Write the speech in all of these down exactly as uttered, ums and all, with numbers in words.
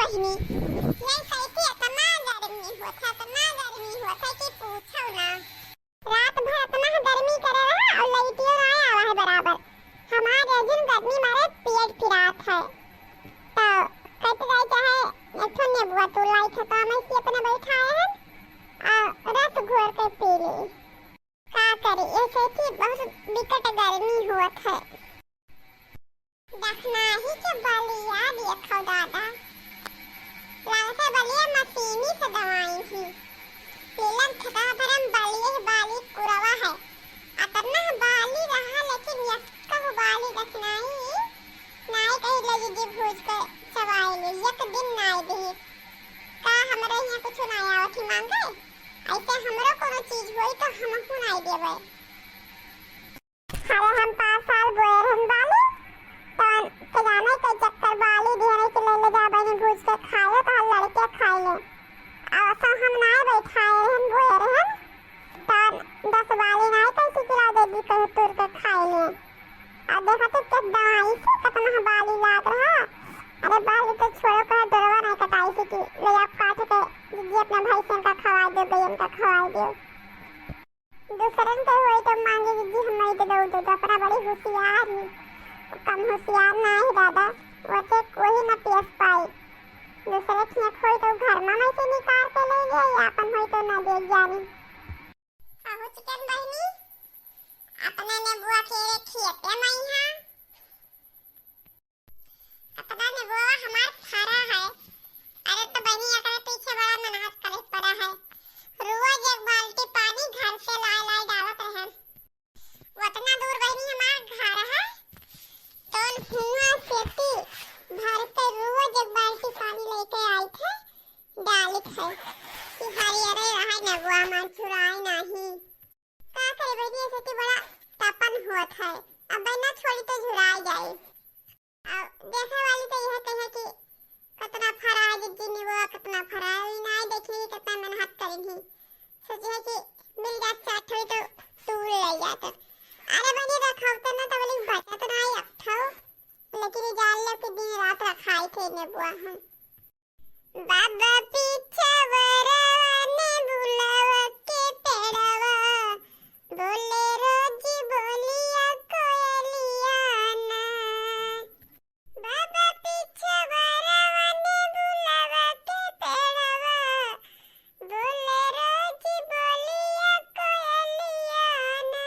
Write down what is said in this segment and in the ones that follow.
बहिनी, ये सही इतना गर्मी होत है, इतना गर्मी होत है कि पूछो ना। रात भर इतना गर्मी करे रहा और लाइटियो ना आवा है बराबर। हमारे अर्जुन गर्मी मारे पेट पिरात है। तो कट जाए चाहे एक ठो नेबुआ तो लाइट है तो हम ऐसे अपने बैठाए हैं और रस घोर के पी ली। का करी, ऐसे कि बहुत बिकट गर्मी होत है। दखनाही के बलिया देखो दादा, लागत है बलिया मशीनी से दवाई ही। लीलन थका भरम बलिया ही बाली कुरवा है। अतना बाली रहा लेकिन यक्का बाली दखनाही नाई कही ले दीदी भूज के चबाई ले, एक दिन नाई दी। का हमरे यहाँ कुछ नाई आवत ही मांगे? ऐसे हमरो कोनो चीज होई तो हमहू नाई देबे। अरे हम पाँच साल बोए रहन बाली, तवन के जाने के चक्कर बाली दिहने के ले ले जा बहिनी भूज के खाए तो हर लड़के खाए ले। अब ऐसा हम नाई बैठाए रहन बोए रहन, तवन दस बाली नाई कैसे किला दे दी कहीं तुर के खाए ले। अब देखा तो के दवाई से कितना बाली लाग रहा। अरे बाली तो छोड़ो कह डरवा नाई कटाई से कि ले आप काट के दीदी अपना भैंसन का खवाई दो, गैयन का खवाई दो। दूसरन के होई तो मांगे कि जी हम नहीं दे दो, दे दो। अपना बड़ी होशियार ही, कम होशियार ना है दादा, वैसे कोई ना पेश पाई। दूसरे खेत होई तो घर में से निकाल के ले ले, या अपन होई तो ना दे जानी। कहू चिकन बहिनी, अपने नेबुआ के खेते में ही है। अपना नेबुआ हमार फरा है। अरे तो बहिनी, एकरे पीछे बड़ा मेहनत करे पड़ा है। रोज एक बाल्टी पानी घर से लाए लाए डालत रहे। उतना दूर बहिनी हमार घर है, तो हुआ खेती भर के रोज एक बाल्टी पानी लेके आई थे, डालित है कि हरियरे रहे नेबुआ हमार झुराए नहीं। का करे बहिनी, ऐसे कि बड़ा तपन होत है, अब ना छोड़ी तो झुराए जाए। अब देखे वाली तो यह कहे कि कितना फरा है जिज्जी नेबुआ, कितना फरा है, ई नाई देखी कितना मेहनत करेंगी। सोचे है कि मिल जात चार ठो तो तूर ले जात। अरे बहिनी रखावते ना तो बोली बचत ना है एक ठो, लेकिन ई जान लो कि दिन रात रखाई थे नेबुआ हम। बाबा पीछे वरवा नेबुआ के पेड़वा, बोले रोज बोलिया कोयलिया ना। बाबा पीछे वरवा नेबुआ के पेड़वा, बोले रोज बोलिया कोयलिया ना।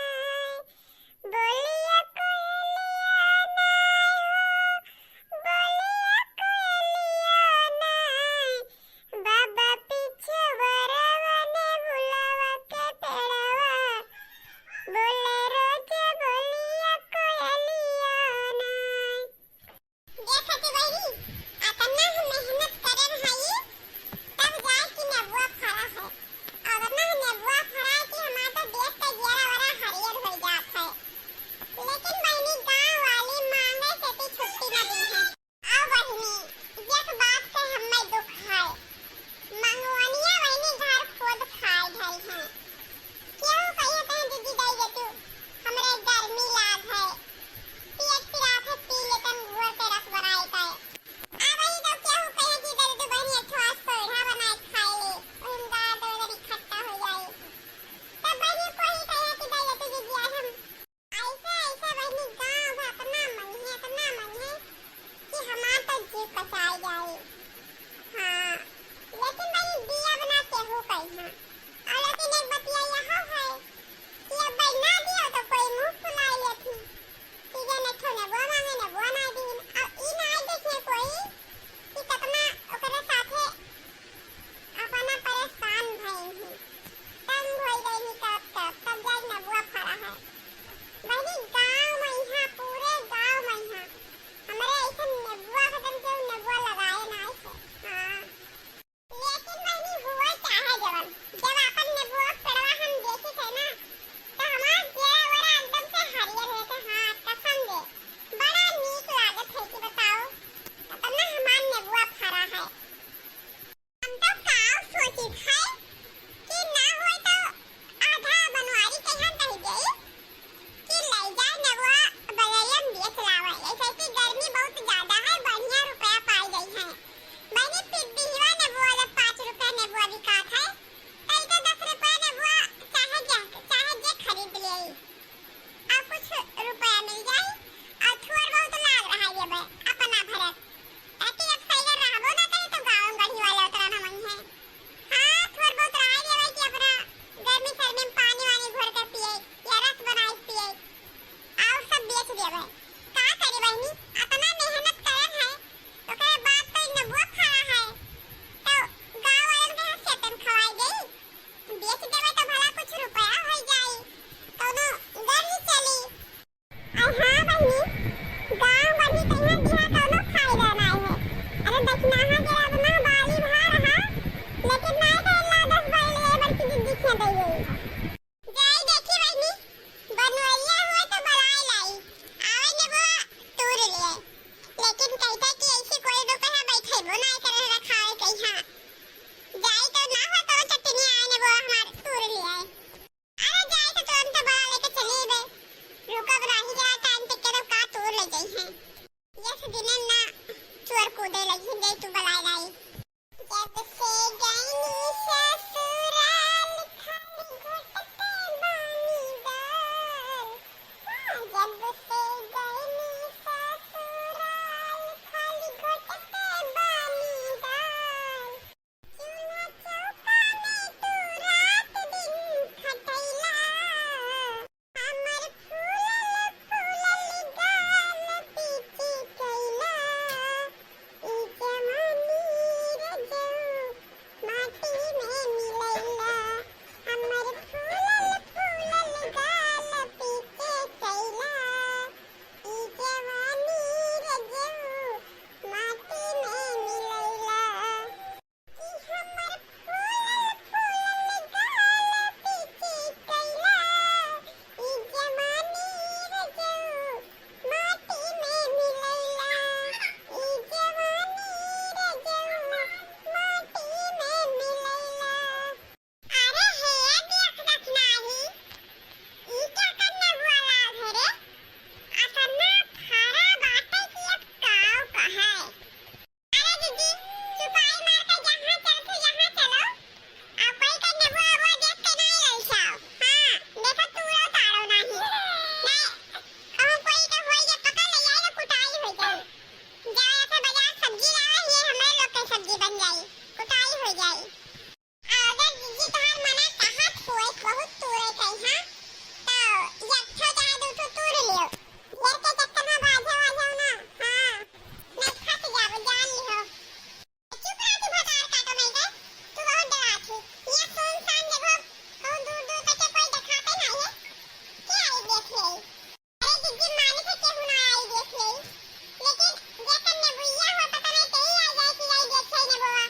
बोलिया कोयलिया ना हो, बोलिया कोयलिया ना। बाबा पीछे वरवा नेबुआ के पेड़वा, तो दखिनहा के अब ना बाली भा रहा, लेकिन नाहीं तो ला दस बाली ले बड़की दीदी के दे गई। जाई देखी बहिनी, बनवैया हुए तो बलाई लाई, आवे ने वो तूर लिए। लेकिन कहता कि ऐसे कोई दो कहाँ बैठे वो ना करे रखावे कहीं। हाँ, जाई तो ना हो तो चटनी आए ने वो हमार तूर लिए। अरे जाए तो तुरंत बड़ा लेके चली बे। रुकब रही जरा टाइम तक के तो का तूर ले जाई है। यस दिने ना चोर कूदे लगी जाई तू बलाए लाई। जब से गईनी ससुराल खाली घोटते बानी दाल। हाँ, जब से गईनी ससुराल खाली घोटते बानी दाल। चूल्हा चौका में तू रात दिन खटैला। हमर फूलल फूलल गाल पीछे कैला। ई जवानी रजऊ माटी में मिलैला। हमर फूलल फूलल गाल पीछे कैला। ई जवानी रजऊ माटी में मिलैला। कि हमर फूलल फूलल गाल पीछे कैला, ई जवानी रजऊ माटी में मिलैला, ई जवानी रजऊ माटी में मिलैला। अरे हे देख दखिनही, ई का कन्ने हुआ लाग है रे? असन्ना फरा बाटे कि अब काव कहे। अरे दीदी, चुपाई मार के जहाँ चलते यहाँ चलो। आ कोई के नेबो अबो देख के नहीं ललचाओ। हाँ, देखो तूरो तारो नहीं। नहीं, कहूँ कोई के होई जे पकड़ ले जाए तो कुटाई हो जाए। जाए से बाजार सब्जी लावे, ये हमरे लोग के सब्जी बन जाई, कुटाई हो जाई। अगर दीदी तोहार मना कहत होए बहुत तूरे के, हाँ, तो एक ठो चाहे दू ठो तूर लियो। ढेर के चक्कर में बाझे वाझे ना, हाँ, नहीं फंस जाबो, जान लिहो। चुप रह तू भतार काटो नहीं के, तू बहुत डरात ही। ये सुनसान जगह, कहूँ दूर दूर तक के कोई देखाते नहीं है, के आई देख ले? अरे दीदी, माने से केहू ना आई देख ले, लेकिन जेकर नेबुइया हो पता नहीं तेही आ जाए कि आई देख ले नेबुआ।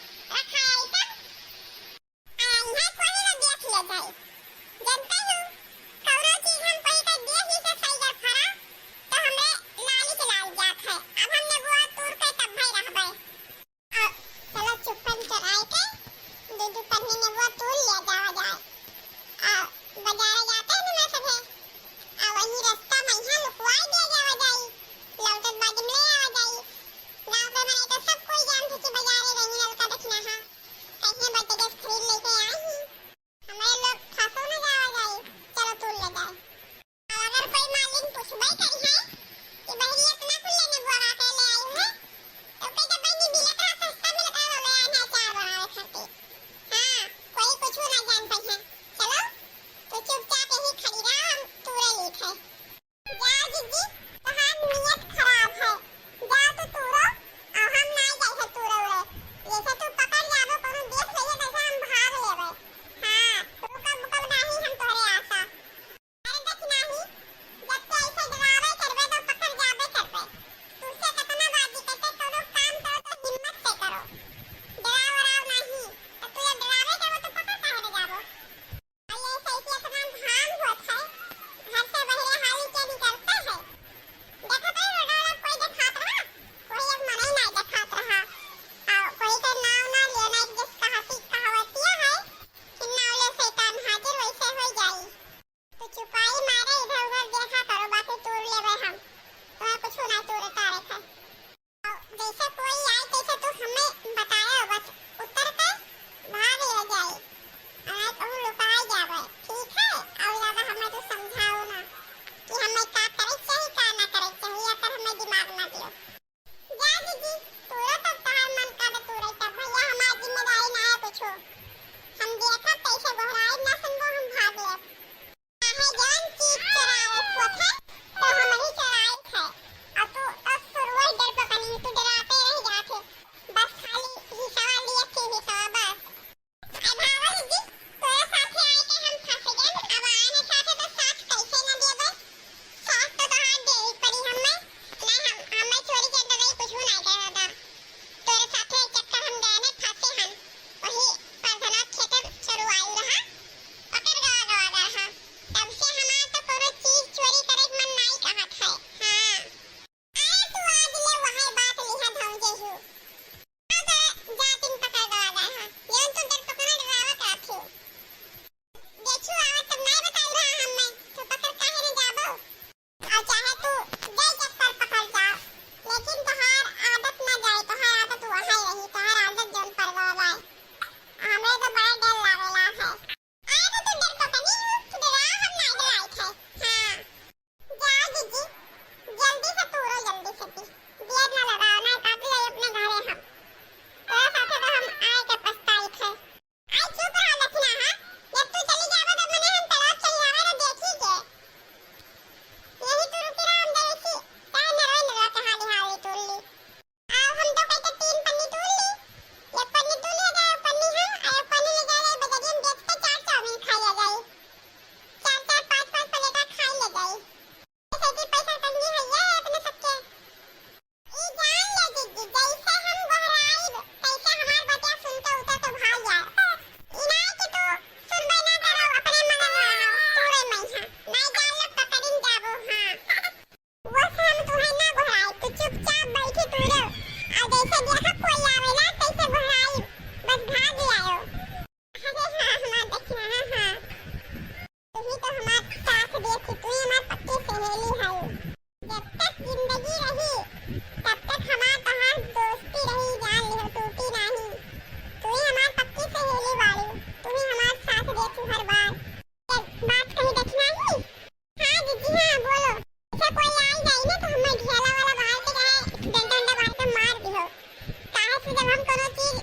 हम कोनो चीज